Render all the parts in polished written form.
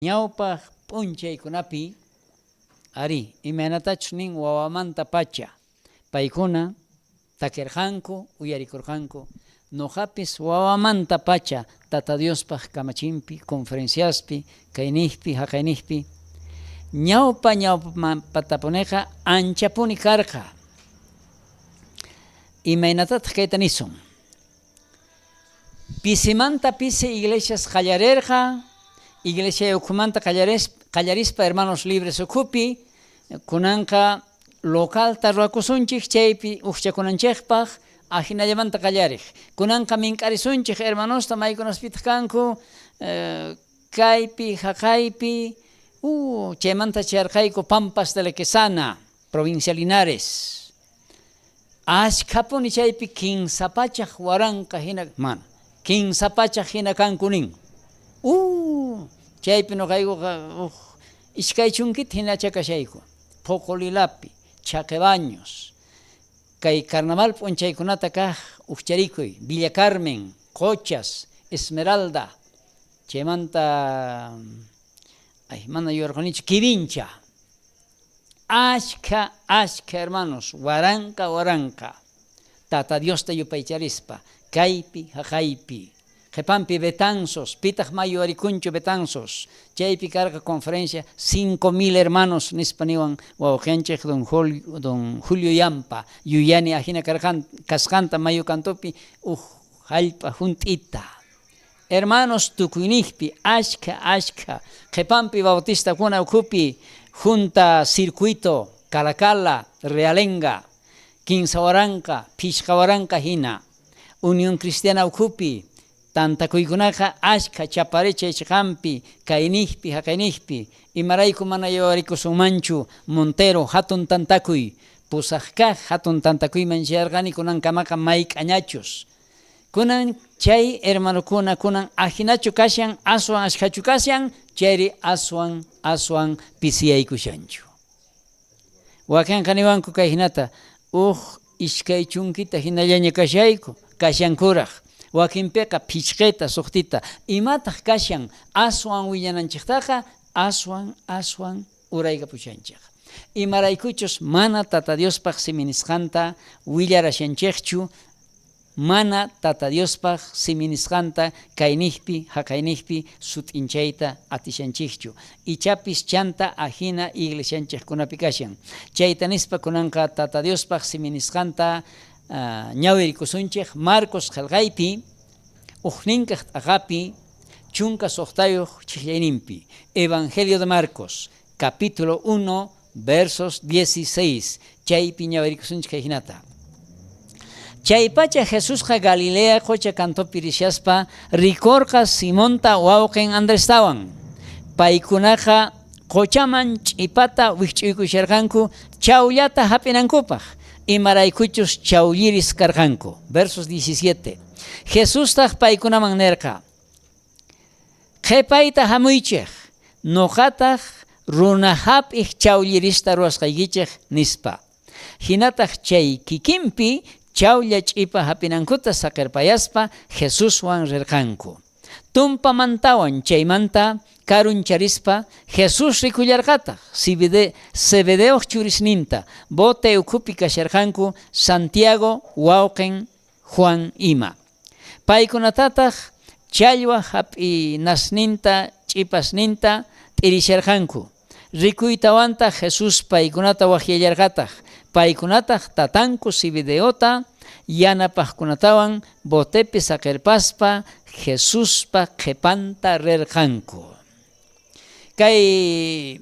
Ñawpaj p'unchaykunapi, arí, imaynatachus nin wawamantapacha paykuna takerqanku, uyarikorqanku, noqapis wawamantapacha Tata Diospaj kamachinpi, conferenciaspi, kaynejpi, jaqaynejpi, ñawpa ñawpatapuneqa anchapuni karqa. Imaynatataj kayta nisun? Pisimanta pisi iglesias qallarerqa, iglesia ukhumanta qallarispa Hermanos Libres ukhupi, kunanqa localta ruwakusunchej chaypi ujchakunanchejpaj, ajinallamanta qallarej. Kunanqa mink'arisunchej hermanosta maykunaspitaj kanku, kaypi, jaqaypi, chaymanta chayarqayku Pampas de Lequesana, provincia Linares. Ashkhapuni chaypi kinsa pachaj waranqa jina, mana, kinsa pachaj jina kanku nin. Chaypi noqaykuqa uj iskay chunkita jinachá kashayku, Poqolilapi, Chaqebaños, kay carnaval p'unchaykunata kaj ujcharikuy, Villa Carmen, Qochas, Esmeralda, chaymanta, ay, mana yuyarqanichu, Quivincha. Ashkha, ashkha hermanos, waranqa, waranqa, Tata Diosta yupaycharispa, kaypi, jaqaypi. Qhepanpi Betanzos, pitaj may yuyarikunchu Betanzos, chaypi karqa conferencia 5000 hermanos nispa niwan wawqenchej don Julio, don Julio Yampa, yuyani ajina karqan, kasqanta mayu kantupi uj jallp'a junt'ita. Hermanos tukuynejpi ashkha ashkha qhepanpi bautistakuna ukhupi junta circuito Calacala, Realenga, 3000, 5000 jina. Unión Cristiana ukhupi tantakuykunaqa ashkha chaparechay cheqanpi, kaynejpi, jaqaynejpi. Imarayku mana yuyarikusunmanchu Montero jatun tantakuy, pusaj kaj jatun tantakuyman chayarqani kunankamaqa mayk'añachus. Kunan chay hermanokuna kunan ajinachu kashan, aswan ashkhachu kashan, chayri aswan aswan pisiyaykushanchu. Wakenqa niwanku kay jinata, uj iskay chunkita jinallaña kashayku, kashankuraj. Wakinpeqa phichqeta, sojtita. Imataj kashan aswan willananchejtaqa, aswan aswan uraykapushanchej. Imaraykuchus mana Tata Diospaj simi nisqanta willarashanchejchu, mana Tata Diospaj simi nisqanta kaynejpi, jaqaynejpi sut'inchayta atishanchejchu. Ichapis chanta ajina iglesianchejkunapi kashan. Chayta nispa kunanqa Tata Diospaj simi nisqanta ñawirikusunchej Marcos qhelqaypi, ujninkaj t'aqapi, 16 chijllayninpi. Evangelio de Marcos, capítulo 1, versos 16. Chaypi ñawirikusunchej kay jinata. Chaypacha Jesusqa Galilea qocha kantupi rishaspa rikorqa Simonta wawqen Andrestawan. Paykunaqa qochaman ch'ipata wijch'uykusharqanku chawllata jap'inankupaj, imaraykuchus chawlliris karqanku. Versos 17. Jesustaj paykunaman nerqa, Qhepayta jamuychej, noqataj runa jap'ij chawllirista ruwasqaykichej, nispa. Jinataj chay kikinpi chawlla ch'ipa jap'inankuta saqerpayaspa Jesuswan rerqanku. Tumpamantawan chaymanta karuncharispa Jesús rikullarqataj Zebedeoj churisninta bote ukhupi kasharqanku Santiago wawqen Juan ima. Paykunatataj challwa jap'inasninta ch'ipasninta t'irisharqanku. Rikuytawantaj Jesús paykunata wajyallarqataj, paykunataj tatanku Zebedeota yanapajkunatawan botepi saqerpaspa Jesuspa qhepanta rerqanku. Kay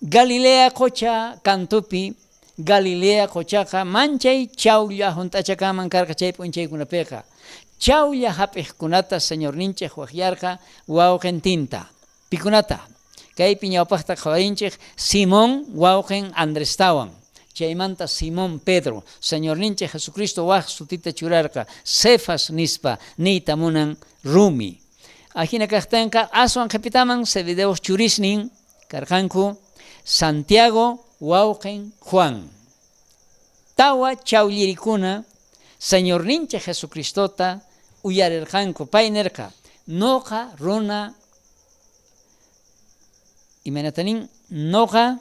Galilea qocha kantupi, Galilea qochaqa manchay chawlla junt'acha kanman karqa chay p'unchaykunapeqa. Chawlla jap'ejkunata Señorninchej wajyarqa wawqentinta. Pikunata? Kaypi ñawpajta qhawarinchej Simón wawqen Andrestawan, chaymanta Simón Pedro. Señorninchej Jesucristo waj sutita churarqa, Cefas nispa, niyta munan rumi. Ajina kajtenqa aswan qhepitaman Zebedeoj churisnin karqanku Santiago wawqen Juan. Tawa chawllirikuna Señorninchej Jesucristota uyarerqanku, pay nerqa, Noqa runa Imaynata nin? Noqa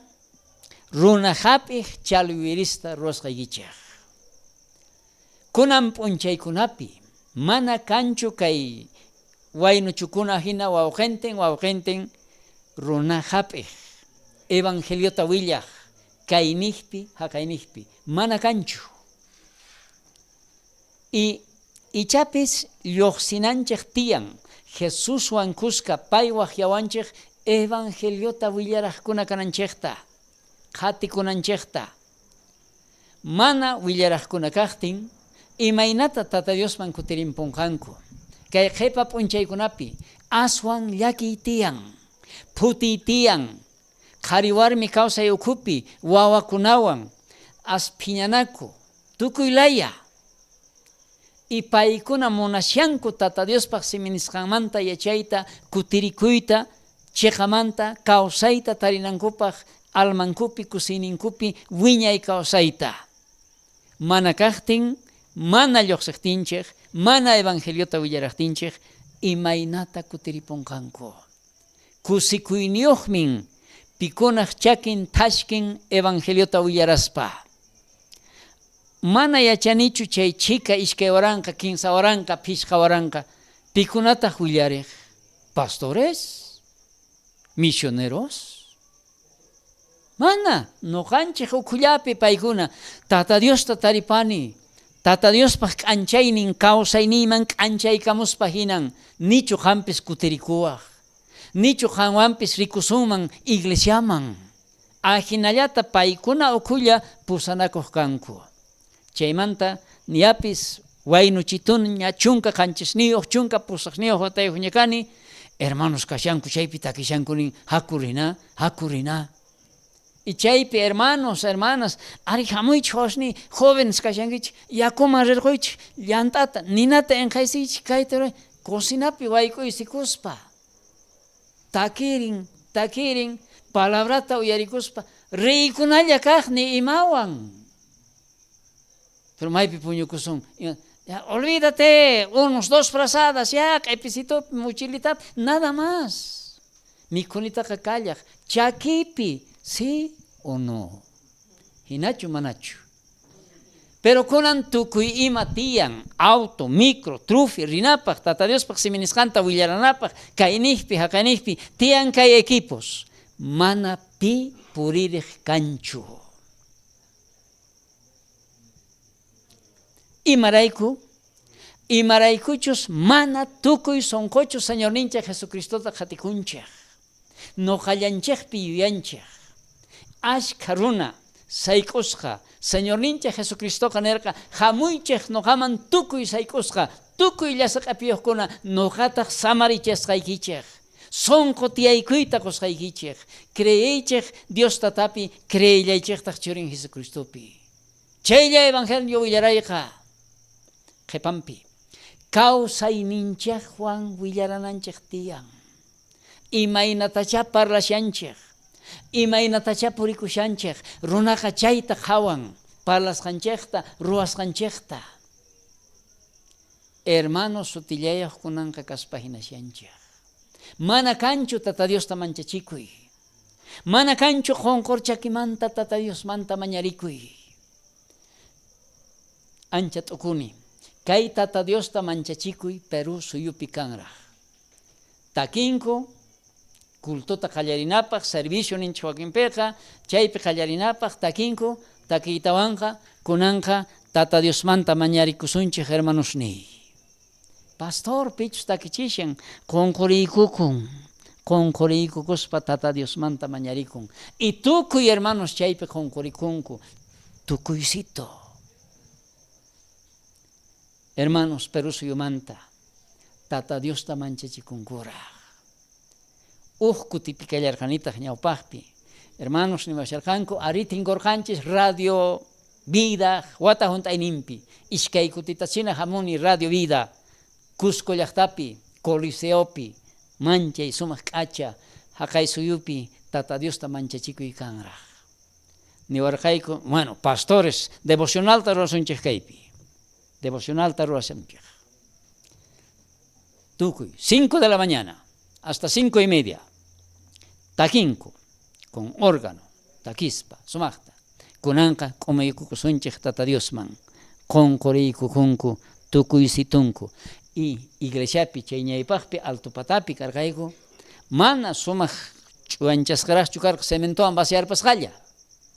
runa jap'ej chalwirista ruwasqaykichej. Kunan p'unchaykunapi mana kanchu kay waynuchukuna jina wawqentin wawqentin runa jap'ej, evangeliota willaj kaynejpi jaqaynejpi, mana kanchu. Y ichapis llojsinanchej tiyan Jesuswan kuska pay wajyawanchej evangeliota willarajkuna kananchejta, qhatikunanchejta. Mana willarajkuna kajtin, imaynata Tata Diosman kutirimponqanku? Kay qhepa p'unchaykunapi aswan llakiy tiyan, phutiy tiyan, qhari warmi kawsay ukhupi wawakunawan as phiñanaku, tukuy laya. Y paykuna munashanku Tata Diospaj simi nisqanmanta yachayta, kutirikuyta, cheqamanta kawsayta tarinankupaj almankupi, kusiyninkupi wiñay kawsayta. Mana kajtin, mana llojsejtinchej, mana evangeliota willarajtinchej, imaynata kutiriponqanku? Kusikuyniyojmin pikunaj chakin thashkin evangeliota willaraspa. Mana yachanichu chay chhika 2000, 3000, 5000, pikunataj willarej? Pastores? Misioneros? Mana, noqanchej ukhullapi paykuna, Tata Diosta taripani, Tata Diospaj k'anchaynin kawsayniyman k'anchaykamuspa jinan, nichu qanpis kutirikuwaj, nichu qanwanpis rikusunman iglesiaman. Ajinallata paykuna ukhulla pusanakoj kanku. Chaymanta niyapis waynuchituña 17niyoj, 18niyoj watayojña kani, hermanos kashanku chaypi takishanku nin, jaku rina, jaku rina. Y chaypi hermanos, hermanas, ari jamuychej wawasniy, jóvenes kashankichej, yakuman rirquychej, llant'ata, ninata enqhaysiychej, kayta ruray, cocinapi wayk'uysikuspa, takirin, takirin, palabrata uyarikuspa, riykunalla kaj ni imawan. Pero maypi puñukusun? Ya, olvídate, unos dos frazadas, ya, q'episitupi, mochilitapi, nada más. Mikhunitaqa kallaj, chakipi, sí o no? Jinachu manachu? Pero kunan tukuy ima tiyan, auto, micro, trufi, rinapaj, Tata Diospaj simi nisqanta willaranapaj, kaynejpi, jaqaynejpi, tiyan kay equipos. Mana pi purirej kanchu. Imarayku? Imaraykuchus mana tukuy sonqochu Señorninchej Jesucristota qhatikunchej. Noqallanchejpi yuyanchej. Ashkha runa sayk'usqa, Señorninchej Jesucristoqa nerqa, Jamuychej noqaman tukuy sayk'usqa, tukuy llasa q'epiyojkuna, noqataj samarichasqaykichej. Sonqo tiyaykuyta qosqaykichej. Creeychej Dios Tatapi, creellaychejtaj Churin Jesucristopi. Chaylla evangelio willarayqa qhepanpi. Kawsayninchejwan willarananchej tiyan. Imaynatachá parlashanchej, imaynatachá purikushanchej, runaqa chayta qhawan, parlasqanchejta, ruwasqanchejta. Hermano sutillayoj kunanqa kaspa jinashanchej. Mana kanchu Tata Diosta manchachikuy. Mana kanchu qonqor chakimanta Tata Diosmanta mañarikuy. Ancha t'ukuni. Kay Tata Diosta manchachikuy Perú suyupi kanraj. Takinku, cultota qallarinapaj, servicio ninchej wakinpeqa, chaypi qallarinapaj takinku, takiytawanqa, kunanqa Tata Diosmanta mañarikusunchej hermanosniy. Pastor pichus takichishan, qonqoriykukun, qonqoriykukuspa Tata Diosmanta mañarikun. Y tukuy hermanos chaypi qonqorikunku, tukuysito. Hermanos Perú suyumanta, Tata Diosta manchachikunkuraj. Uj kutipi kallarqanitaj ñawpajpi. Hermanos niwasharqanku, arí tinkorqanchis Radio Vida wata junt'ayninpi. Iskay kutitachina jamuni Radio Vida, Cusco llajtapi, Coliseopi, manchay sumaj k'acha, jaqay suyupi Tata Diosta manchachikuy kanraj. Niwarqayku, bueno, pastores, devocionalta ruwasunchej kaypi. Devocionalta ruwasunchej. Tukuy, 5 de la mañana hasta 5:30. Takinku. Con órgano, takispa, sumajta. Kunanqa k'umuykukusunchej Tata Diosman. Qonqoriykukunku tukuysitunku. Y iglesiapi chay ñaypajpi alto patapi karqayku, mana sumaj ch'uwanchasqarajchu karqa cementowan vaciarpasqalla.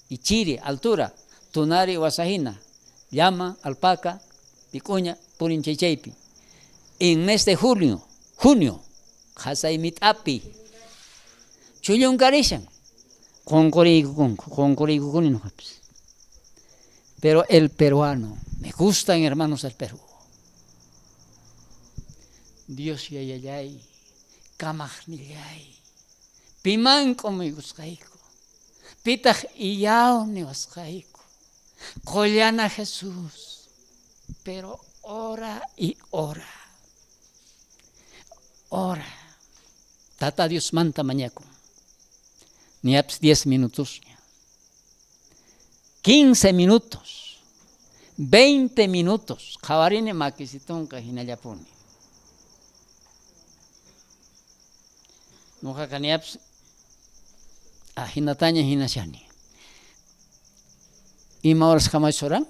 Y chiri, altura, tunari wasajina, llama, alpaca, vik'uña purin chay chaypi. En mes de julio, junio, qhasay mit'api chullunkarishan. Qonqoriykukunku, qonqoriykukuni noqapis. Pero el peruano, me gustan hermanos del Perú. Dios yayallay, kamajnillay, piman k'umuykusqayku, pitaq iyaw niwasqayku, qollana Jesús, pero hora y hora, hora, Tata Diosmanta mañakun, niapis 10 minutosña, 15 minutos, 20 minutos, qhawarini makisitonqa hinallapuni. Noqaqa niapis ajinataña hinashani. Ima horas kamachus oran?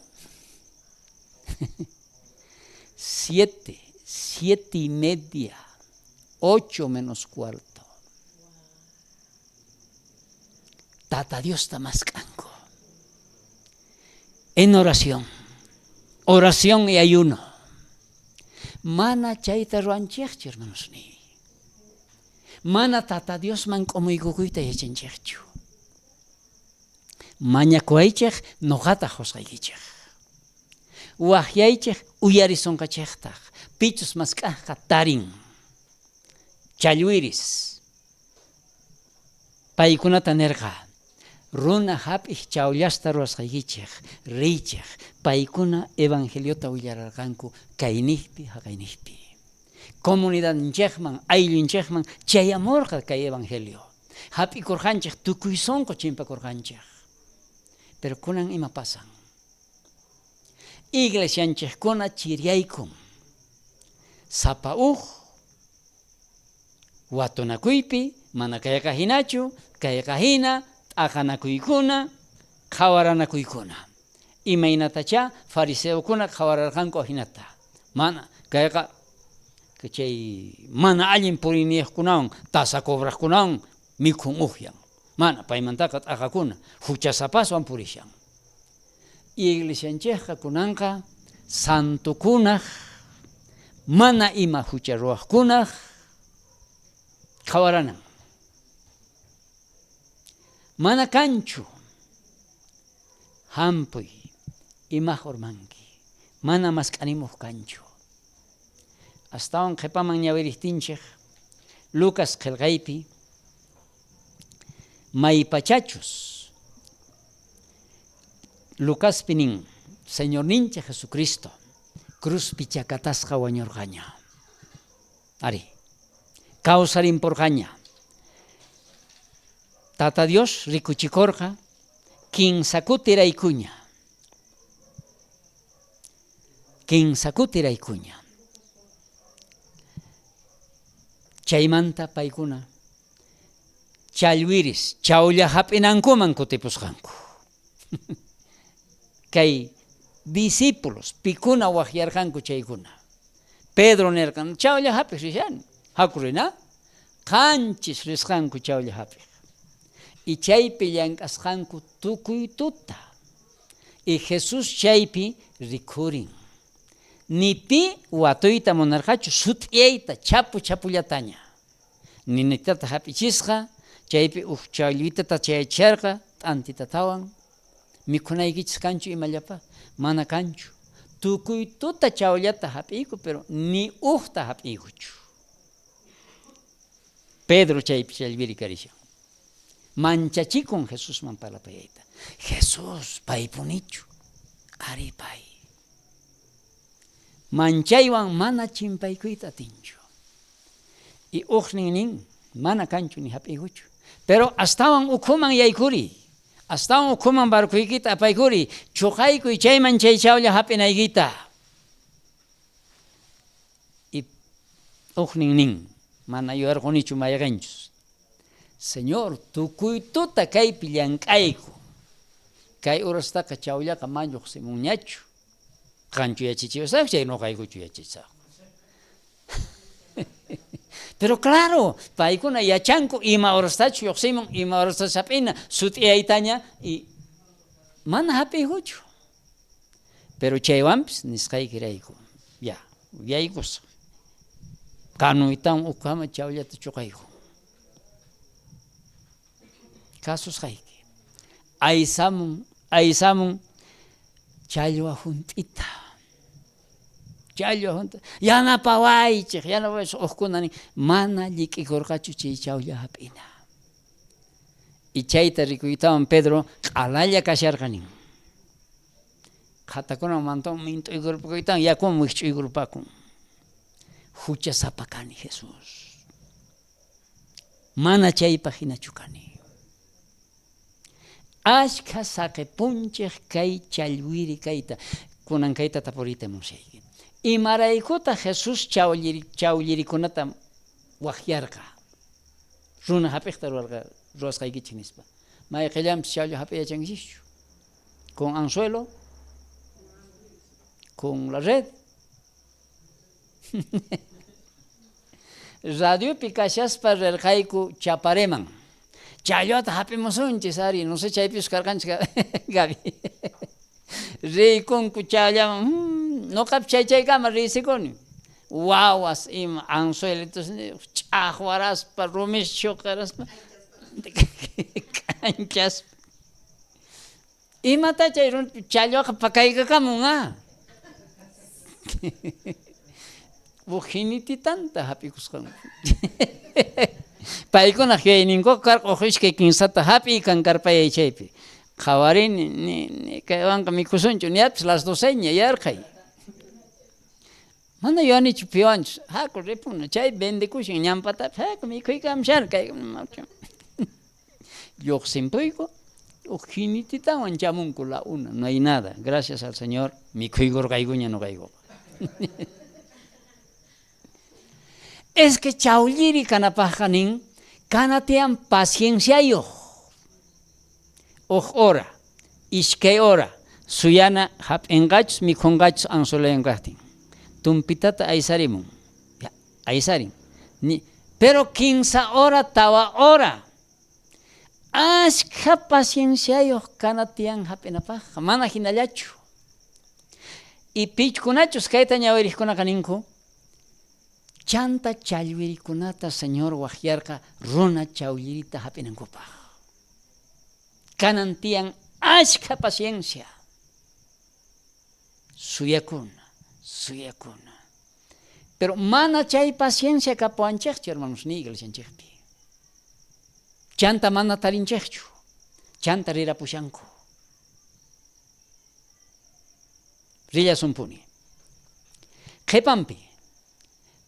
7, 7:30, 7:45. Tata Diosta mask'anku. En oración, oración y ayuno. Mana chayta ruwanchejchu, hermanos ni. Mana Tata Diosman k'umuykukuyta yachanchejchu. Mañakuwaychej, noqataj qosqaykichej. Wajyaychej, uyarisonqachejtaj. Pichus mask'ajqa tarin. Challwiris. Paykunata nerqa, runa jap'ij chawllasta ruwasqaykichej, riychej. Paykuna evangeliota willararqanku kaynejpi, jaqaynejpi. Comunidadninchejman, ayllunchejman chayamorqa kay evangelio. Jap'ikorqanchej, tukuy sonqo chimpakorqanchej. Pero kunan ima pasan? Iglesianchejkuna chiriyaykun. Sapa uj watunakuypi, mana kayqa hinachu, kayqa hina, t'aqanakuykuna, qhawaranakuykuna. Imaynatachá fariseokuna qhawararqanku ajinata. Mana, kayqa chay mana allin puriyniyojkunawan, tasa cobrajkunawan mikhun ujyan. Mana, paymantaqa t'aqakuna, juchasapaswan purishan. Iglesianchejqa kunanqa santokunaj, mana ima jucha ruwajkunaj qhawaranan. Mana kanchu jampuy, imaj urmanki, mana mask'animuj kanchu. Astawan qhepaman ñawirejtinchej, Lucas qhelqaypi, maypachachus Lucaspi nin, Señorninchej Jesucristo cruzpi chakatasqa wañorqaña. Ari, kawsarimporqaña. Tata Dios rikuchikorqa kinsa kutiraykuña. Kinsa kutiraykuña. Chaymanta paykuna challwiris chawlla jap'inankuman kutipusqanku. Kay discípulos pikuna wajyarqanku chaykuna. Pedro nerqan, chawlla jap'iq rishani. Haku rina. Qanchis risqanku chawlla jap'iq. Y chaypi llank'asqanku tukuy tuta. Y Jesús chaypi rikhurin. Ni pi watuyta munarqachu sut'iyayta chapu chapullataña. Ninitata jap'ichisqa, chaypi uj challwitata chayacharqa, t'antitatawan. Mikhunaykichis kanchu imallapa? Mana kanchu. Tukuy tuta chawllata jap'iyku, pero ni ujta jap'iykuchu. Pedro chaypi challwiri karishan. Manchachikun Jesusman parlapayayta. Jesús, paypunichu? Ari pay. Manchaywan mana chimpaykuyta atinchu. Y ujnin nin, mana kanchu ni jap'iykuchu. Pero astawan ukhuman yaykuri. Astawan ukhuman barcoykita apaykuri. Chuqaykuy chayman chay chawlla jap'inaykita. Y ujnin nin, mana yuyarqunichu mayqenchus. Señor, tukuy tuta kaypi llank'ayku. Kay horastaqa chawllaqa man llojsimunñachu. Qanchu yachachiwasaqku chay noqaykuchu yachachisaqku. Pero claro, paykuna yachanku ima horastachu llojsimun, ima horastachu hap'ina, sut'iyaytaña y mana hap'iykuchu. Pero chaywanpis nisqaykirayku, ya, yaykusaq. Kanuytawan ukhama chawllata chuqayku. Kasusqayki. Aysamun, aysamun challwa junt'ita. Challwa junt'a. Yanapawaychej, yanapawaychej. Ujkuna nin, mana llik'ikorqachu chay chawlla jap'ina. Y chayta rikuytawan Pedro q'alalla kasharqa nin. Qhatakunan mantawan mint'uykurpakuytawan yakuman wijch'uykurpakun. Juchasapa kani Jesús. Mana chaypaj jinachu kani. Ashkha saqepunchej kay challwiri kayta. Kunan kayta tapuriyta munashayki. Imaraykutaj Jesús chawllirikunata wajyarqa? Runa jap'ejta ruwarqa ruwasqaykichej nispa. Mayqellanpis chawlla jap'iy yachankichischu? Con anzuelo, con la red. Radiopi kashaspa rerqayku Chapareman. Challwata jap'imusunchis ari, no sé chaypichus karqanchis Gaby. Riykunku chayllaman, noqapis chay chaykama riysikuni. Wawas ima anzuelitos ch'ajwaraspa, rumis choqaraspa, k'anchaspa. Imata chay runa challwaqa pakaykakamun á. Uj jinititanta jap'ikusqanku. Paykunaj yuyayninkuqa karqa uj iskay kinsata jap'iy kankarpayay chaypi. Qhawarini, ni, ni kaywanqa mikhusunchu, niyapis las doceña yarqhay. Mana yuyanichu piwanchus, jaku ripuna, chay vendekushan ñan patapi, jaku mikhuykamushan kay. Llojsimpuyku, uj jinititawan chamunku la una, no hay nada, gracias al Señor mikhuykorqaykuña noqaykuqa. Es que chawlliri kanapajqa nin, kana tiyan pacienciayoj. Uj hora, iskay hora, suyana jap'enqachus mikhonqachus anzuelayan kajtin. Tumpitata aysarimun, ya, aysarin. Ni, pero kinsa hora, tawa hora, ashkha pacienciayoj kana tiyan jap'inapajqa, mana jinallachu. Y pichkunachus kayta ñawirijkunaqa ninku, chanta challwirikunata Señor wajyarqa runa chawllirita jap'inankupaj. Kanan tiyan ashkha paciencia. Suyakuna, suyakuna. Pero mana chay paciencia kapuwanchejchu, hermanos, ni iglesianchejpi. Chanta mana tarinchejchu. Chanta rirapushanku. Rillasunpuni. Qhepanpi,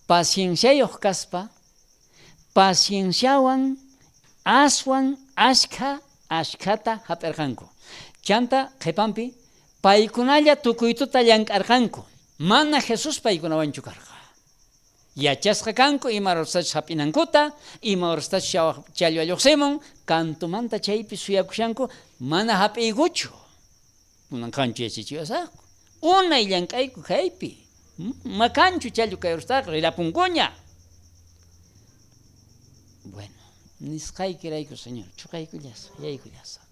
pacienciayoj kaspa, pacienciawan aswan ashkha ashkhata jap'erqanku. Chanta qhepanpi, paykunalla tukuy tuta llank'arqanku. Mana Jesús paykunawanchu karqa. Yachasqa kanku ima horastachus jap'inankuta, ima horastachus challwa llojsimun, kantumanta chaypi suyakushanku, mana jap'iykuchu. Kunan qanchu yachachiwasaqku. Unay llank'ayku kaypi. Ma kanchu challu kay horastaqa, rirapunkuña. Bueno, nisqaykirayku, Señor, chuqaykullasaq, yaykullasaq.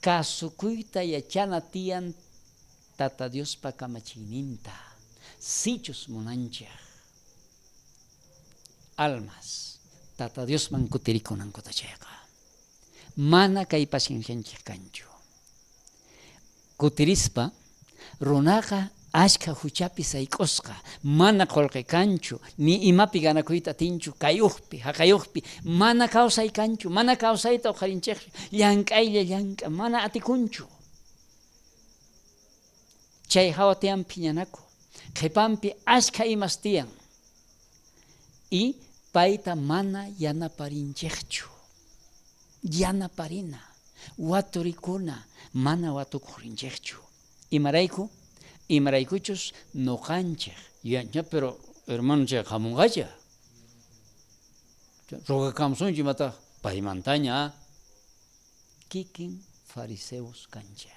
Kasukuyta yachana tiyan Tata Diospa kamachiyninta, sichus munanchej almas Tata Diosman kutirikunankuta chayqa. Mana kay paciencianchej kanchu. Kutirispa, runaqa ashkha juchapi sayk'usqa, mana qolqe kanchu, ni imapi ganakuyta atinchu, kayujpi, jaqayujpi, mana kawsay kanchu, mana kawsayta uqharinchejchu, llank'aylla llank'a, mana atikunchu. Chay jawa tiyan phiñanaku, qhepanpi ashkha imas tiyan, y payta mana yanaparinchejchu. Yanaparina, waturikuna, mana watukoj rinchejchu. Imarayku? Imaraykuchus noqanchej yuyanchej, pero hermano chay jamonqacha. Rogakamusunchu imataj paymantaña kikin fariseos kanchej.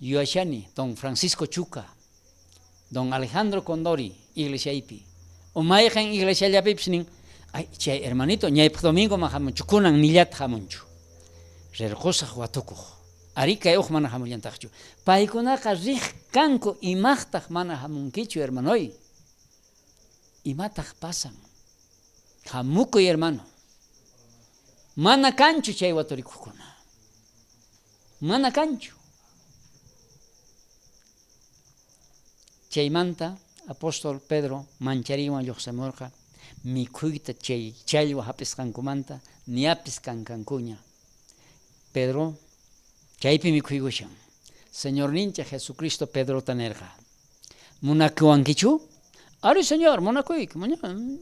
Yuyashani don Francisco Chuca, don Alejandro Condori iglesiaypi, o mayqen iglesiallapipis nin, ay chay hermanito ñaypaj domingoman jamunchu, kunan nillataj jamunchu. Rirqosaj watukuj. Arí kay uj mana jamullantajchu. Paykunaqa riq kanku imajtaj mana jamunkichu hermanoy. Imataj pasan? Jamukuy hermano. Mana kanchu chay waturikojkuna. Mana kanchu. Chaymanta apóstol Pedro manchariywan llojsimorqa mikhuyta chay challwa jap'isqankumanta niapis kankankuña. Pedro chaypi mikhuykushan. Señorninchej Jesucristo Pedrota nerqa, Munakuwankichu? Ari Señor, munakuyki.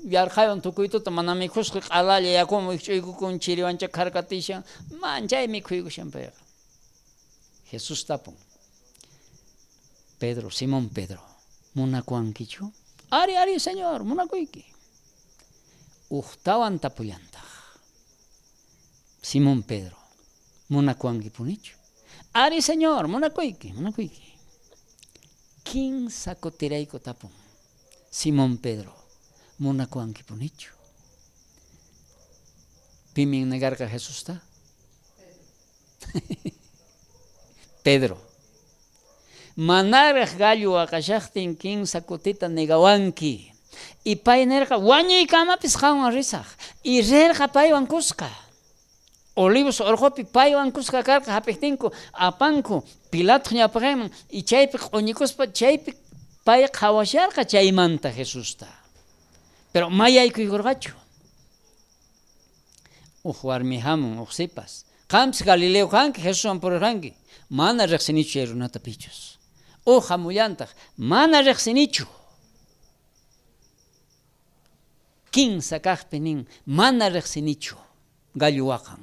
Yarqhaywan tukuy tuta mana mikhusqa q'alalla yakuwan wijch'uykukun, chiriwanchá kharkatishan, manchay mikhuykushan payqa. Jesús tapun, Pedro, Simón Pedro, munakuwankichu? Ari, ari, Señor, munakuyki. Ujtawan tapullantaj, Simón Pedro, munakuwankipunichu? Ari, Señor, munakuyki, munakuyki. Kinsa kutirayku tapun, Simón Pedro, munakuwankipunichu? Pimin negarqa Jesusta? Pedro. Manaraj gallo waqashajtin kinsa kutita negawanki. Y pay nerqa, wañuykamapis qanwan risaj. Y rerqa paywan kuska. Olivos orqopi paywan kuska karqa jap'ejtinku, apanku Pilatoj ñawpaqenman. Y chaypi q'oñikuspa, chaypi pay qhawasharqa chaymanta Jesusta. Pero mayaykuykorqachu. Uj warmi jamun, uj sipas. Qampis Galileo kanki, Jesuswan purirqanki. Mana rejsinichu chay runata pichus. Uj jamullantaj, mana rejsinichu. Kinsa kajpi nin, mana rejsinichu. Gallo waqan.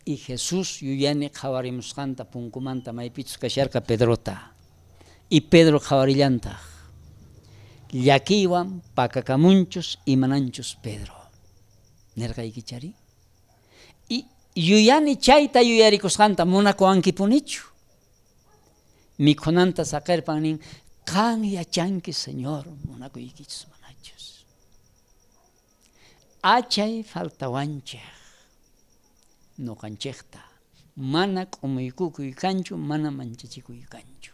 Y Jesús yuyani qhawarimusqanta punkumanta maypichus kasharqa Pedrota. Y Pedro qhawarillantaj. Llakiywan pakakamunchus imananchus Pedro. Nerqaykichari? Y yuyani chayta yuyarikusqanta munakuwankipunichu? Mikhunanta saqerpan nin, qan yachanki Señor munakuykichus manachus. Achay faltawanchej noqanchejta, mana k'umuykukuy kanchu, mana manchachikuy kanchu.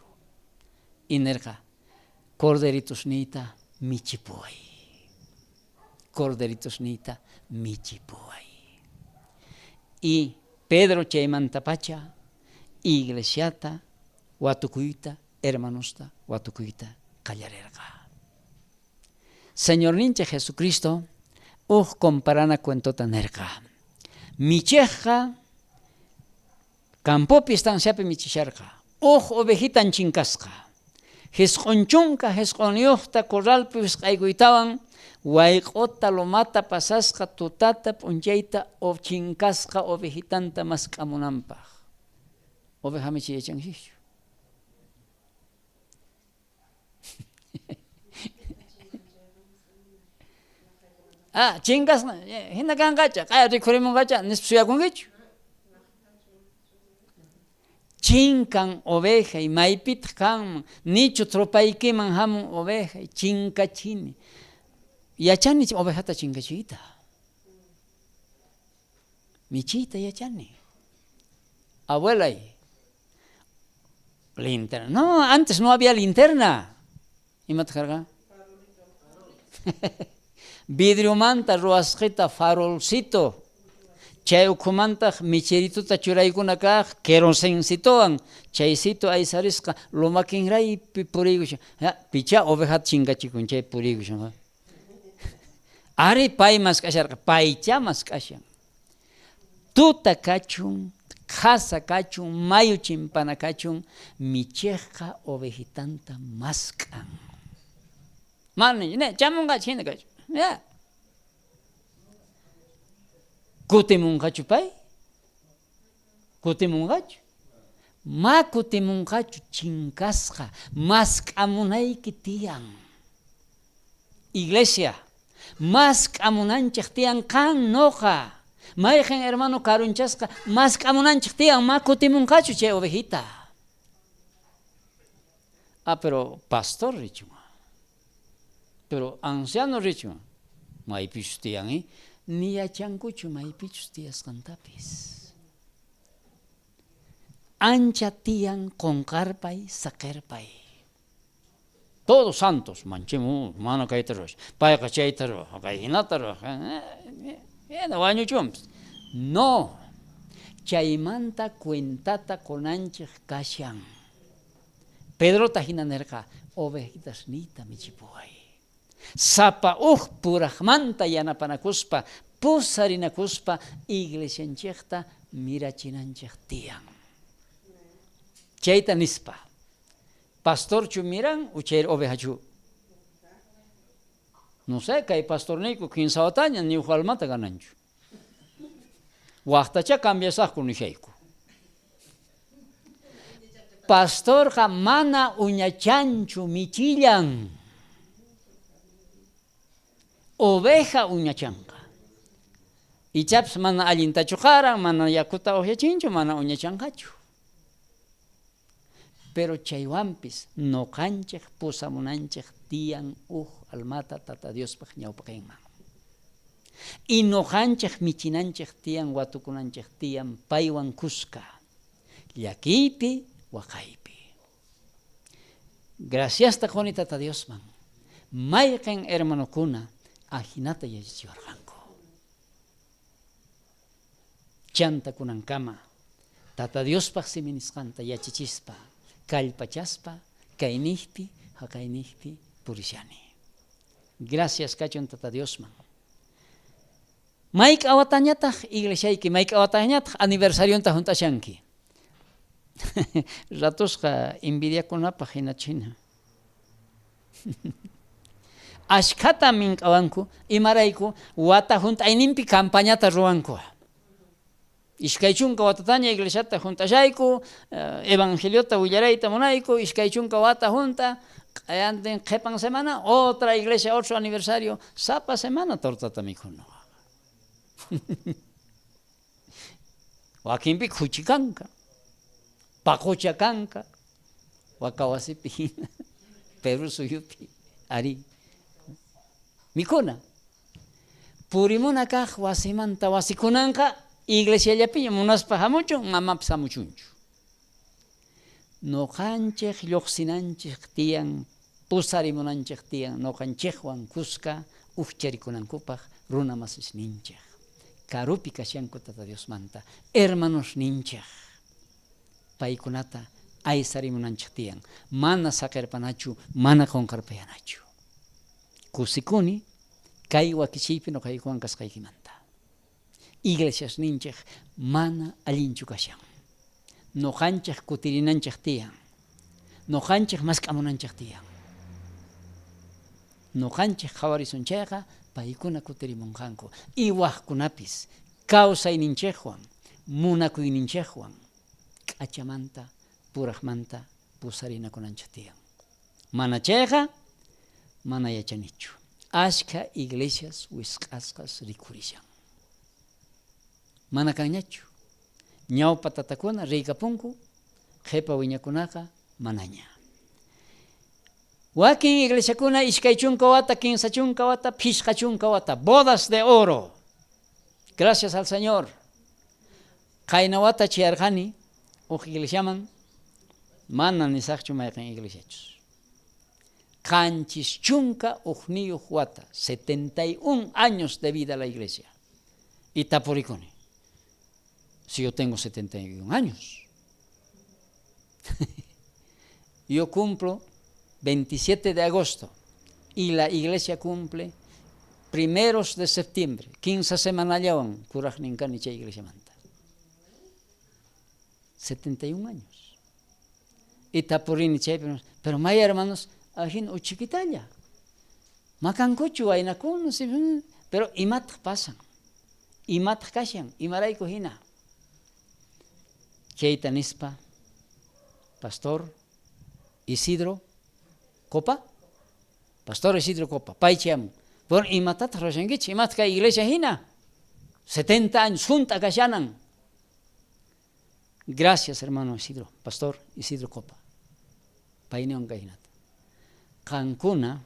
Y nerqa, corderitosniyta michipuway. Corderitosniyta michipuway. Y Pedro chaymantapacha iglesiata watukuyta, hermanosta watukuyta qallarerqa. Señorninchej Jesucristo uj comparana cuentota nerqa. Michejqa campopi estanciapi michisharqa, uj ovejitan chinkasqa. Jisq'on chunka jisq'onniyojta corralpi wisq'aykuytawan wayq'ota lomata pasasqa tutata p'unchayta chinkasqa ovejitanta mask'amunanpaj. Oveja michiy yachanchejchu? Ah, chinkasqa, jina kanqacha, q'aya rikhurimunqacha, nispa suyakunkichu? Chinkan ovejay, maypitaq kanman, nichu tropaykiman hamun ovejay, chinkachini. Yachani ovejata chinkachiyta. Michiyta yachani. Abuelay, linterna. No, antes no había linterna. Imataq karqa? Vidriomanta ruwasqita farolcito. Chay ukhumantaq mecheritota churaykuna kaq querosencitowan. Chaysito aysarisqa lomakinraypi puriykushan. Pichá ovejata chinkachikun chay puriykushan. Ari pay mask'asharqa, paychá mask'ashan. Tuta kachun, qhasa kachun, mayu chimpana kachun, michejqa ovejitanta mask'an. Mana ne, chamunqachu jina kachun. Ya. Kutimunqachu pay? Kutimunqachu? Ma kutimunqachu chinkasqa, mask'amunayki tiyan. Iglesia, Mask'amunanchej tiyan qan noqa. Mayqen hermano karunchasqa mask'amunanchej tiyan, ma kutimunqachu chay ovejita. Ah, pero pastor richun. Pero anciano richun. Maypichus tiyan, eh? Ni yachankuchu maypichus tiyasqantapis. Ancha tiyan qonqarpay, saqerpay. Todos santos, manchimu, mana kayta ruwashan. Payqa chayta ruwaj, kay jinata ruwaj. Wañuchunpis. No. Chaymanta cuentata qonanchej kashan. Pedrota jina nerqa, ovejitasniyta michipuway. Sapa uj purajmanta yanapanakuspa, pusarinakuspa iglesianchejta mirachinanchej tiyan. Chayta nispa, pastorchu miran o chayri ovejachu? No sé, kay pastorniyku kinsa wataña ni uj almata gananchu. Wajtachá cambiasajku nishayku. Pastorqa mana uñachanchu michillan. Oveja uñachanqa. Ichapis mana allintachu qaran, mana yakuta ujyachinchu, mana uñachanqachu. Pero chaywanpis noqanchej pusamunanchej tiyan uj almata Tata Diospaj ñawpaqenman. Y noqanchej michinanchej tiyan, watukunanchej tiyan paywan kuska, llakiypi, waqaypi. Graciasta qoni Tata Diosman, mayqen hermanokuna ajinata yachachiwarqanku. Chanta kunankama Tata Diospaj simi nisqanta yachachispa, kallpachaspa, kaynejpi, jaqaynejpi purishani. Gracias kachun Tata Diosman. Mayk'a watañataj iglesiayki, mayk'a watañataj aniversarionta junt'ashanki? Ratosqa envidiakunapaj jina chhina. Ashkhata mink'awanku, imarayku wata junt'ayninpi campañata ruwanku. 20 watataña iglesiata junt'ashayku, evangeliota willarayta munayku, 20 wata junt'a, q'ayantin qhepan semana otra iglesia, otro aniversario, sapa semana tortata mikhun noqaqa. Wakinpi khuchi kanka, paqocha kanka, waka wasipi hina, Perú suyupi, arí. Mikhuna. Purimuna kaj wasimanta wasikunanqa iglesiallapiña munaspa jamuchun, mamapis jamuchunchu. Noqanchej llojsinanchej tiyan, pusarimunanchej tiyan noqanchejwan kuska ujcharikunankupaj runa masisninchej. Karupi kashanku Tata Diosmanta, hermanosninchej. Paykunata aysarimunanchej tiyan, mana saqerpanachu, mana qonqarpayanachu. Kusikuni kay wakichiypi noqaykuwan kasqaykimanta. Iglesiasninchej mana allinchu kashan. Noqanchej kutirinanchej tiyan. Noqanchej mask'amunanchej tiyan. Noqanchej qhawarisun chayqa, paykuna kutirimonqanku. Y wajkunapis kawsayninchejwan, munakuyninchejwan k'achamanta, purajmanta pusarinakunanchej tiyan. Mana chayqa, mana yachanichu. Ashkha iglesias wisq'asqas rikhurishan. Mana kanñachu. Ñawpa tatakuna riykapunku, qhepa wiñakunaqa manaña. Wakin iglesiakuna 20 wata, 30 wata, 50 wata, bodas de oro. Gracias al Señor. Qayna wata chayarqani uj iglesiaman, mana nisajchu mayqen iglesiachus. 71 wata, 71 años de vida la iglesia. Y tapurikuni, si yo tengo 71 años. Yo cumplo 27 de agosto y la iglesia cumple primeros de septiembre, 15 semanallawan kurajnin kani chay iglesiamanta. 71 años. Y tapurini chaypi, pero may hermanos, ajina uchikitalla. Makankuchu waynakuna, pero imataq pasan? Imataq kashan? Imarayku hina? Chayta nispa, Pastor Isidro Copa, Pastor Isidro Copa, pay chayamun. Bueno, imatataj ruwashankichej? Imataj kay iglesia jina? 70 años junt'a kashanan. Gracias, hermano Isidro, pastor Isidro Copa. Pay niwan kay jinata. Qankuna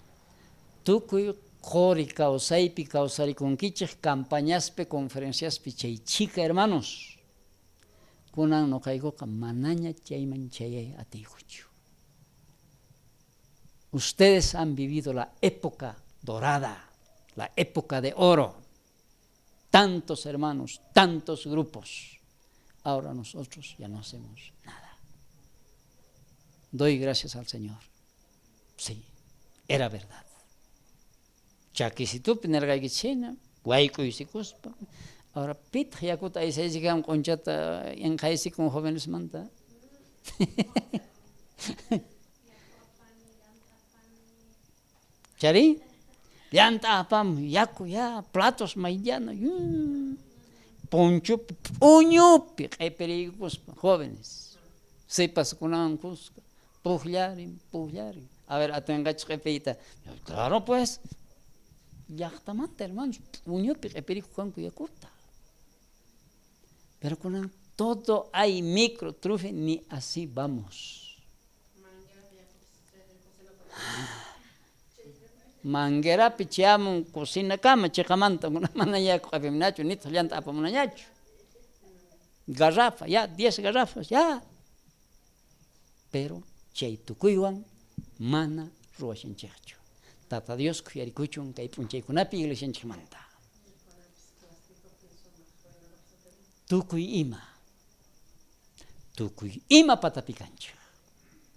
tukuy qori kawsaypi kawsarikunkichej campañaspi, conferenciaspi chay chhika hermanos. Kunan noqaykoqa manaña chayman chayay atiykuchu. Ustedes han vivido la época dorada, la época de oro. Tantos hermanos, tantos grupos. Ahora nosotros ya no hacemos nada. Doy gracias al Señor. Sí, era verdad. Chakisitupi nerqaykichej jina, wayk'uysikuspa. Ahora pitaq yakuta aysaysikam q'unchata inqaysikun jovenesmanta? Charí? Llant'a apamuy, yaku ya, platos mayllana, ponchopi, p'uñupi q'epiriykuspa, jóvenes, sipaskunawan kuska, pujllarin, pujllarin. A ver, atinqachus q'epiyta. Claro pues, llajtamanta hermanos, p'uñupi q'epirikuq kanku yakuta. Pero kunan todo hay micro, trufe, ni así vamos. Manguerapi chayamun cocinakama cheqamanta mana yaku q'epimunachu nitaq llanta apamunañachu. Garrafa, ya, 10 garrafas, ya. Pero chay tukuywan mana ruwashanchejchu. Tata Dios khuyarikuchun kay p'unchaykunapi iglesianchejmanta. Tukuy ima, tukuy ima patapi kanchej.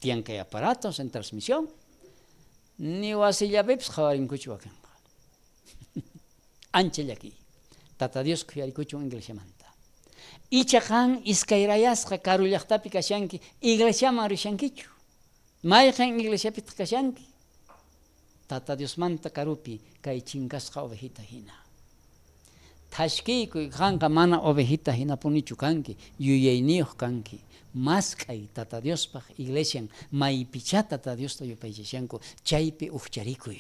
Tiyan kay aparatos en transmisión, ni wasillapipis qhawarinkuchu wakenqa. Ancha llakiy. Tata Dios khuyarikuchun iglesiamanta. Icha qan iskayrayasqa karu llajtapi kashanki, iglesiaman rishankichu? Mayqen iglesiapitaq kashanki? Tata Diosmanta karupi kay chinkasqa ovejita jina. Thashkiykuy, qanqa mana ovejita jinapunichu kanki, yuyayniyoj kanki. Mask'ay Tata Diospaj iglesian, maypichá Tata Diosta yupaychashanku, chaypi ujcharikuy.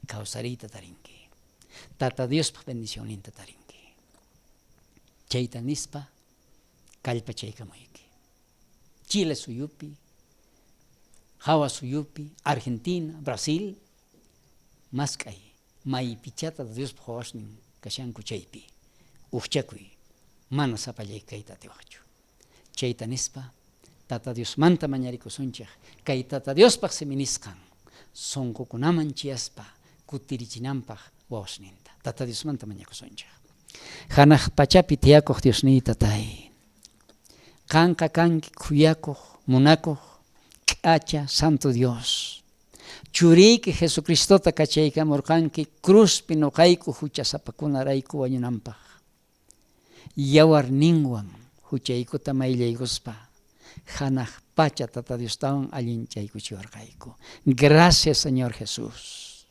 Kawsariyta tarinki. Tata Diospaj bendicionninta tarinki. Chayta nispa kallpachaykamuyki. Chile suyupi, Jawa suyupi, Argentina, Brasil, mask'ay maypichá Tata Diospaj wawasnin kashanku chaypi ujchakuy, mana sapallayki kayta atiwajchu. Chayta nispa Tata Diosmanta mañarikusunchej, kay Tata Diospaj simi nisqan sonqokunaman chayaspa kutirichinanpaj wawasninta. Tata Diosmanta mañakusunchej. Janaj pachapi tiyakoj Diosniy Tatay, qanqa kanki khuyakoj, munakoj, k'acha, santo Dios. Churiyki Jesucristota kachaykamorqanki cruzpi noqayku juchasapakunarayku wañunanpaj. Yawarninwan juchaykuta mayllaykuspa janaj pacha Tata Diostawan allinchaykuchiwarqayku. Gracias, Señor Jesús.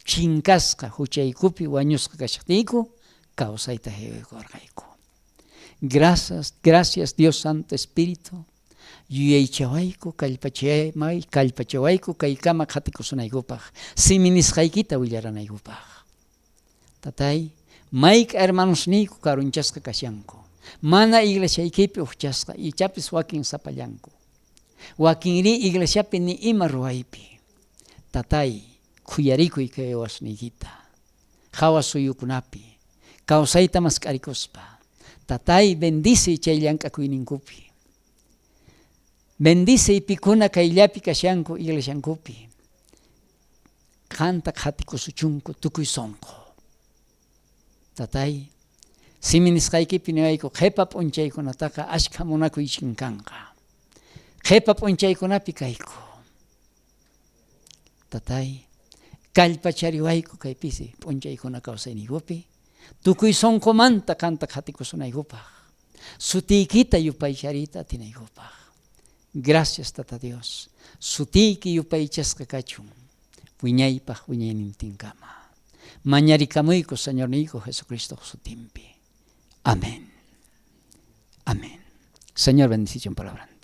Chinkasqa juchaykupi wañusqa kashajtiyku kawsayta jaywaykuwarqayku. Gracias, gracias Dios Santo Espíritu. Yuyaychawayku, kallpachawayku kaykama qhatikusunaykupaj, simi nisqaykita willaranaykupaj. Tatay, mayk'a hermanosniyku karunchasqa kashanku, mana iglesiaykipi ujchasqa, ichapis wakin sapallanku. Wakinrí iglesiapi ni ima ruwaypi. Tatay, khuyarikuy kay wawasniykita, jawa suyukunapi, kawsayta mask'arikuspa. Tatay, bendiciy chay llank'akuyninkupi. Bendiciy pikuna kayllapi kashanku iglesiankupi. Qanta qhatikusuchunku tukuy sonqo. Tatay, simi nisqaykipi niwayku qhepa p'unchaykunataqa ashkha munakuy chinkanqa. Qhepa p'unchaykunapi kayku. Tatay, kallpachariwayku kay pisi p'unchaykuna kawsayniykupi, tukuy sonqomanta qanta qhatikusunaykupaj, sutiykita yupaychariyta atinaykupaj. Gracias Tata Dios, sutiyki yupaychasqa kachun wiñaypaj wiñaynintinkama. Mañarikamuyku Señorniyku Jesucristoj sutinpi. Amén. Amén. Señor bendicichun palabranta.